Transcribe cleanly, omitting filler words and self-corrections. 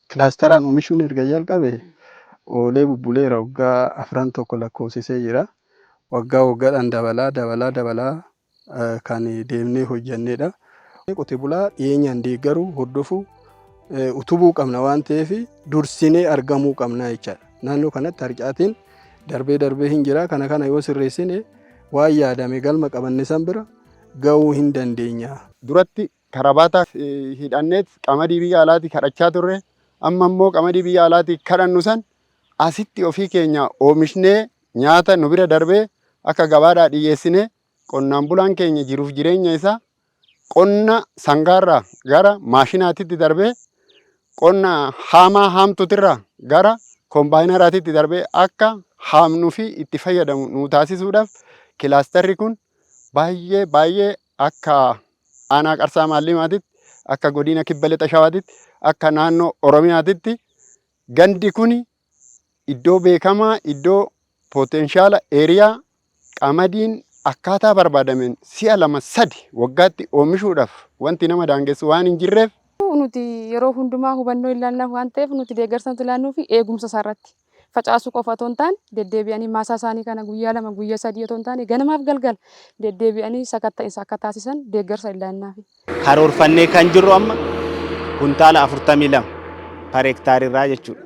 Kilaastaraan oomishuun erga jalqabe oolee bubbuleera, waggaa afran tokko lakkoofsisee jira. Waggaa waggaadhaan dabalaa dabalaa dabalaa kan deemnee hojjannedha. Qote bulaa dhiyeenyaan deeggaruu, hordofuu, utubuu qabna waan ta'eef dursinee argamuu qabna jechaadha. Naannoo kanatti harcaatiin darbee darbee hin jira. Kana kana yoo sirreessine waan yaadame galma qabanne san bira gahuu hin dandeenya. Duratti karabaataa hidhanneet qamadii biyya alaatii kadhachaa turre. Amma immoo qamadii biyya alaatii kadhannu san asitti ofii keenya oomishnee nyaata nu bira darbee akka gabaadhaa dhiyyeessinee qonnaan bulaan keenya jiruuf jireenya isaa qonna sangaarraa gara maashinaatitti darbee, qonna haamaa haamtutirraa gara kombaayinaraatitti darbee akka haamnuu fi itti fayyadamu nu taasisuudhaaf kilaastarri kun baay'ee baay'ee akka aanaa Qarsaa Maallimaatitti, akka godina Kibba Lixa Shawaatitti, akka naannoo Oromiyaatitti gandi kun iddoo beekamaa, iddoo potential area qamadiin akkaataa barbaadameen si'a lama sadi waggaatti oomishuudhaaf wanti nama daangessu waan hin jirreef. Nuti yeroo hundumaa hubannoo hin laannaaf waan ta'eef, nuti deeggarsa nuti laannuu fi eegumsa isaarratti facaasuu qofa otoo hin taane, deddeebi'anii maasaa isaanii kana guyyaa 2, guyyaa 3 otoo hin taane, ganamaaf galgala deddeebi'anii sakatta'insa akka taasisan deeggarsa hin laannaafi. Karoorfannee kan jirru amma kuntaala 42 per hektaarirraa jechuudha.